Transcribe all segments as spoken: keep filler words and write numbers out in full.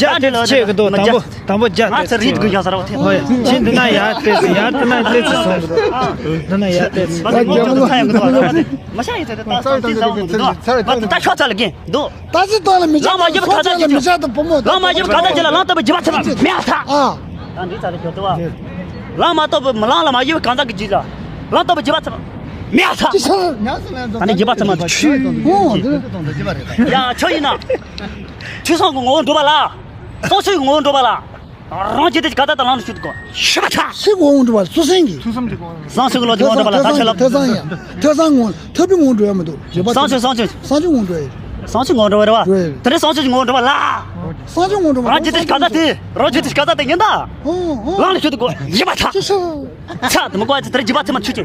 རྒྱ་དེ་ཚོ་ཆེ་གི་འདུག། དང་པོ་དང་པོ་རྒྱ་ང་ཚོ་རིག་དགོས་ཀྱང་ཟེར་བ་དེ། ཧོ་ཡ། ཁྱེད་འདི་ན་ཡར་ལྟས་སུ་ཡར་དེ་ན་ལྟས་སུ་སོང་གི་འདུག། འདི་ན་ཡར་ལྟས་སུ། ད་རྒྱ་མོ་ཚ་ཡང་གི་འདུག། མ་ཤ་ཡི་ཚེ་དེ་ད་སང་ཚིག་ཚ་ཡང་གི་འདུག། ད་ཤོག་ཚ་ལ་གིན་འདུག། ད་ཚིག་ད་ལ་མི་ལང་མ་ཡོད་པ་ག་ཚ་གི་འདུག། ལང་མ་ཡོད་པ་ག་ཚ་གི་ལ་ལང་ལྟ་བུ་རྒྱུ་བ་ཚ་མ་མེད་ཨ། ད་འདི་ཚ་ལ་གྱོད་དུ་བ། ལང་མ་ལྟ་བུ་མི་ལང་ལ་མ་ཡོད་པ་གང་ཚ་གི་རྒྱུ་ལ། ལང་ལྟ་བུ་རྒྱུ་བ་ཚ་མ་མེད་ཨ་ཚ། ད་འདི་རྒྱུ་བ་ཚ་མ་ཆུ། ཡ་ཆོ་ཡིན་ན། ཆུ་སང་གི་ངོ་བོ་འགྲོ་བ་ལ། སང་ཆུ་ངོ་བོ་འགྲོ་བ་ལ། རང་རྒྱུད་དེ་ག་ད་ད་ལང་ལ་ཤུ་དགོ་ཤི་བ་ཚ། སི་གོ་འོང་འགྲོ་བ་སུ་སེང་གི། སང་སུ་གི་ལོ་ཐེ་ཇི་ངོ་བོ་འགྲོ་བ་ལ་ད་ཆ་ལ། ཐེ་སང་ཡ། ཐེ་སང་ངོ་ཐེ་བི་ངོ་བོ་འགྲོ་ཡ་མི་འདུག་རྒྱུ་བ། སང་སུ་སང་སུ། སང་སུ་ངོ་བོ་འགྲོ་ཡ། སང་སུ་ངོ་བོ་འགྲོ་བ་རེད་བ། རེད། དེ་ནས་སང་སུ་ངོ་བོ་འགྲོ་བ་ལ། སང་སུ་ངོ་བོ་འགྲོ་བ། རང་རྒྱུད་དེ་ག་ད་དེ་རང་རྒྱུད་དེ་ག་ད་དེ་ཡིན་ད། ཨོ་ཨོ། ལང་ལ་ཤུ་དགོ་ཤི་བ་ཚ། ཤི་ཤི། ཚ་དེ་མི་གོ་ཚ་དེ་རྒྱུ་བ་ཚ་མ་ཆུ་ཆེ།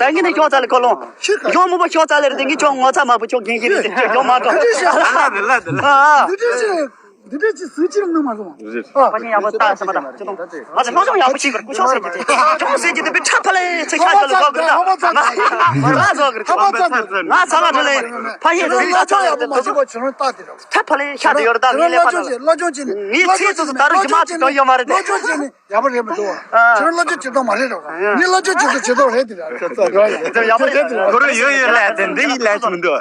ད་ངས་ནི་ཤོག་ཙ་ལེ་ཁོ་ལོང་། ཤོག་མོ་པ་ཤོག་ཙ་ལེ་རེད་དེ་ངས་ཁྱོད་ངོ་ཚ་མ་བུ་ཁྱོད་རྒན་ཞིག་རེད་དེ་ཁྱོད་ཡོང་མ་གཏོང་། ཨ། འདི་འདྲ་ཅིག་འདི་འདྲ་ཅིག་སུས་ཅི་རང་གནང་མ་སོང་། ཨ། ཕ་ཉིན་ཡག་པོ་ལྟ་ཟེར་མ་ད་ཅི་གཏོང་། ང་ཚོ་སློབ་སྦྱོང་ཡག་པོ་བྱེད་དགོས། སྐུ་ཞབས་ཟེར་གྱི་དེ་སྐྱོང་ཟེར་གྱི་དེ་བི་ཁྲ་ཕ་ལེ་ཚེ་ཤ་ཤ་ལ་ལོག་གི་ད་ང་ཚ་ལ་ཁྲ་ལེ་ཕ་ཡེ་ཚེ་ཤ་ཤ་ལ་ལོག་ཁྲ་ཕ་ལེ་ཤ་དེ་ཡོད་རེད། ད་ངའི་ལས་ཕ་ལ་ངའི་ཚེ་ཚོ་ད་རུང་ཇི་མ་ཅིག་གང་ཡོད་མ་རེད་དེ། ཡག་པོ་རེད་མི་འདུག་བ། ཁྱོད་སློབ་སྦྱོང་བྱེད་སྟངས་མ་རེད་རོགས། ངས་སློབ་སྦྱོང་བྱེད་སྟངས་བྱེད་སྟངས་རེད་དེ་ར། ཁོ་རང་ཡོད་ཡོད་ལས་དེ་འདི་ཡི་ལས་ཀྱི་མི་འདུག་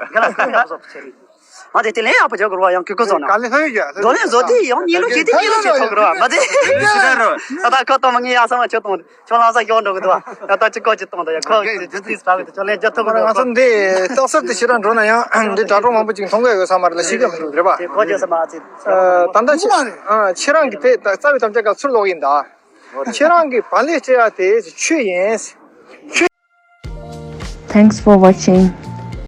ང་དེ་དེ་ལས་ཡག་པོ་བྱ་དགོས་རོགས། ཡང་ཁུ་ཁུ་སོང་ན་ག་ལེ་ལྷོད་ཡོད། འགྲོ་ལེན་བཟོ་དེ་ཡང་གཉིད་ལོག་བྱེད་དེ་གཉིད་ལོག་བྱེད་ཐུབ་དགོས་རོགས། མ་དེ་ད་ད་ཁོ་གཏོང་མ་ངས་ཡག་ས་མ་ཁྱོད་གཏོང་། ཁྱོད་ལང་ས་ཡོང་འགྲོ་གི་འདུག་བ། ད་ལྟ་ཅི་ཀོ་ཅི་གཏོང་ད་ཡ་ཁོ་ཅི་ཅི་ཙིག་ཙག་གི་ཁྱོད་ལན་རྒྱབ་ཐུབ་གི་འདུག་ང་ཚོ་འདི་རྟགས་གསལ་དུ་ཞེ་དྲག་འགྲོ་ན་ཡང་འདི་དྲ་གྲོགས་མང་པོ་ཅིག་མཐོང་གི་ཡོད་ས་མ་རེད་ལ་ཤེས་ཀྱི་མི་འདུག་རེད་པ། དེ་ཁོ་རྒྱལ་ས་མ་ཚིག་ད་ལྟ་ཁྱེད་རང་གི་དེ་རྩ་བའི་དམ་བཅའ་ག་ཚུར་ལོག་ཡིན་ད། ཁྱེད་རང་གི་བག་ལེབ་སྤྲད་ཡ་དེ་ཆུ་ཡིན། Thanks for watching.